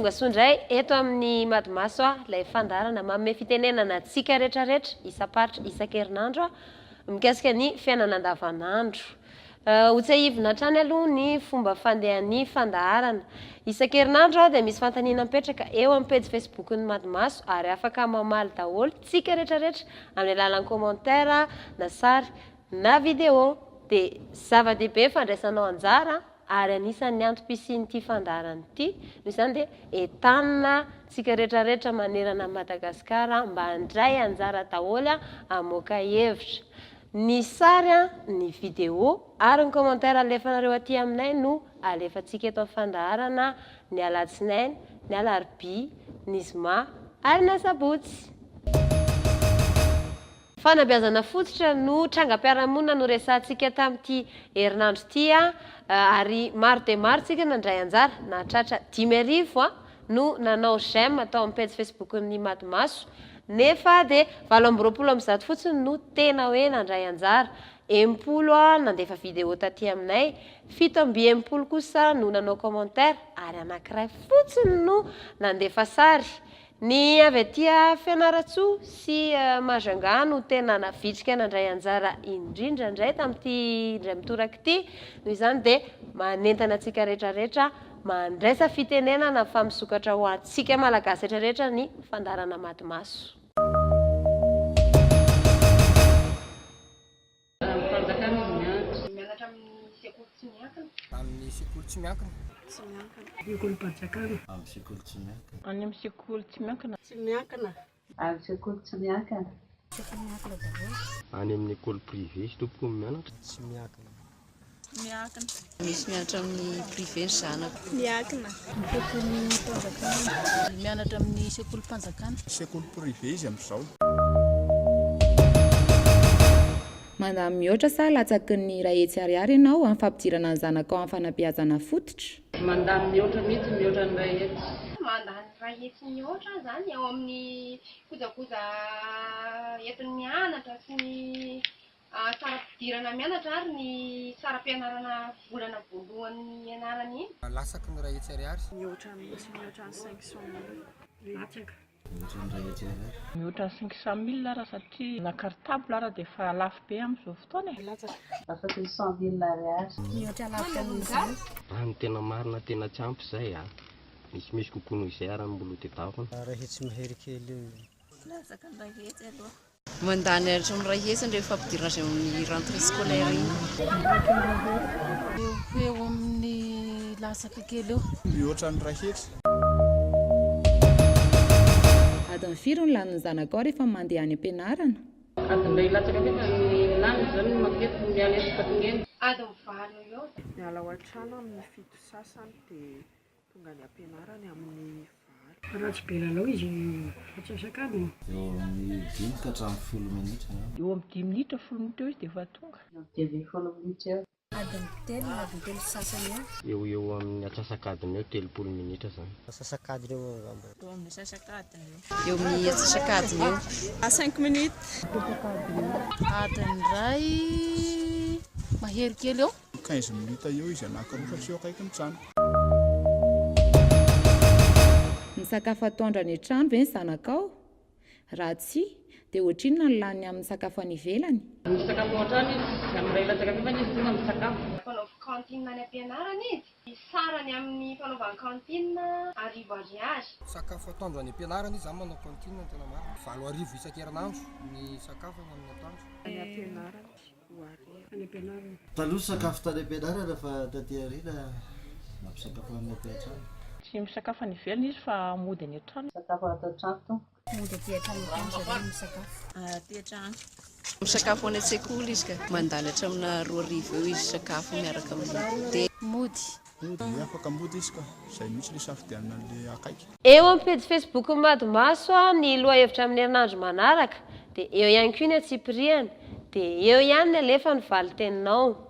Tongasoa indray eto amin'ny Madimaso ilay fandaharana manome fitenenana antsika rehetrarehetra isam-paritra isan-kerinandro mikasika ny fiainana andavanandro. Hotsiahivina hatrany aloha ny fomba fandehan'ny fandaharana. Isan-kerinandro dia misy fanontaniana mipetraka eo amin'ny pejy Facebook-n'ny Madimaso ary afaka mamaly daholo tsika rehetrarehetra amin'ny alalan'ny commentaire na sary na vidéo. Dia zava-dehibe ny fandraisanao anjara ary anisan'ny antom-pisian'ity fandaharana ity. Noho izany dia entanina tsika rehetrarehetra manerana an'i Madagasikara mba handray anjara daholo hamoaka hevitra. Ny sary, ny vidéo ary ny commentaire alefanareo aty aminay no alefantsika eto amin'ny fandaharana ny alatsinainy, ny alarobia, ny zoma ary ny asabotsy. Fanabeazana fototra no trangam-piarahamonina noresahantsika tamin'ity herinandro ity ary maro dia maro tsika nandray anjara, nahatratra 5000 no nanao j'aime tao amin'ny pejy Facebook-n'ny Madimaso nefa dia 128 fotsiny no tena hoe nandray anjara, 60 nandefa vidéo taty aminay, 67 kosa no nanao commentaire ary anankiray fotsiny no nandefa sary. Ny avy aty Fianarantsoa sy Majunga no tena navitrika nandray anjara indrindra indray tamin'ity indray mitoraka ity. Noho izany dia manentana antsika rehetra rehetra mandraisa fitenenana fa misokatra ho antsika Malagasy rehetra rehetra ny fandaharana Madimaso. Amin'ny fanjakana izy mianatra. Mianatra amin'ny sekoly tsy miankina. Amin'ny sekoly tsy miankina. Tsy miankina. Sekolim-panjakana. Amin'ny sekoly tsy miankina. Any amin'ny sekoly tsy miankina. Tsy miankina. Amin'ny sekoly tsy miankina. Sekoly miankina daholo. Any amin'ny école privée izy tompoko no mianatra. Tsy miankina. Miankina. Misy mianatra amin'ny privé ny zanako. Miankina. Sekolim-panjakana. Mianatra amin'ny sekolim-panjakana. Sekoly privé izy amin'izao. Mandany mihoatra sa latsaky ny 100 ariary ianao amin'ny fampidirana ny zanakao amin'ny fanabeazana fototra? Mandany mihoatra mihitsy, mihoatra ny 100. Mandany 100 mihoatra aho izany eo amin'ny kojakoja entiny mianatra sy ny Saram-pidirana mianatra ary ny saram-pianarana volana voalohany nianarana iny. Latsaky ny 100 ariary. Mihoatra mihitsy, mihoatra ny 500 mille. Latsaka. Mihoatra ny 100 ariary. Mihoatra ny 500 mille ara satria na cartable ara dia efa lafo be amin'izao fotoana e. Latsaka. Latsaky ny 100 mille ariary. Mihoatra lavitra noho izany. Raha ny tena marina tena tsy ampy izay a! Misimisy kokoa noho izay ara ny mbola ho tedavina. 100 mahery kely eo. Latsaka ny 100 aloha. Mandany hatramin'ny 100 rehefa fampidirana azy amin'ny rentrée scolaire iny. Eo ho eo amin'ny latsaka kely eo. Mihoatra ny 100. Adiny firy no lanin'ny zanakao rehefa mandeha any am-pianarana? Adiny iray latsaka nefa ny lany izany no matetika miala eto fa tonga eny. Adiny valo eo eo. Miala ao an-trano amin'ny fito sasany dia Tonga any am-pianarany amin'ny valo. Raha tsy be lalao izy antsasak'adiny. Eo amin'ny dimy ka hatramin'ny folo minitra angamba. Eo amin'ny dimy minitra, folo minitra eo izy dia efa tonga. Eo amin'ny 15 minitra eo. Adiny telo na adiny telo sy sasany eo. Eo ho eo amin'ny antsasak'adiny eo, 30 minitra izany. Antsasak'adiny eo angamba. Eo amin'ny antsasak'adiny eo. Eo amin'ny antsasak'adiny eo. Cinq minutes. Adiny iray mahery kely eo. 15 minutes eo izy anankiroa satria eo akaikin'ny trano. Misakafo atoandro any an-trano ve ny zanakao? Raha tsia, dia ohatrinona ny laniny amin'ny sakafo any ivelany? Misakafo ao an-trano izy, amin'ny iray latsaka fahefany izy tonga misakafo. Mpanao cantine any am-pianarana izy. Ny sarany amin'ny fanaovany cantine arivo ariary. Sakafo atoandro any am-pianarana izy, za manao cantine ny tena marina. 8000 isan-kerinandro ny sakafony amin'ny atoandro. Any am-pianarana. Any am-pianarana. Taloha sakafo tany am-pianarana fa taty aoriana nampisakafoanina aty an-trano. Tsy misakafo any ivelany izy fa mody any an-trano. Sakafo ato an-trano tompoko. Mody aty an-trano aty ry zareo no misakafo. Aty an-trano. Misakafo any an-tsekoly izy ka. Mandany hatraminà 2000 eo izy sakafo miaraka amin'ny goûter. Mody. Mody, afaka mody izy ka. Izay mihitsy ilay isafidianana an'ilay akaiky. Eo amin'ny pejy Facebook-n'ny Madimaso ny lohahevitra amin'ny herinandro manaraka, dia eo ihany koa ny antsipirihany, dia eo ihany ny alefa ny valin-teninao.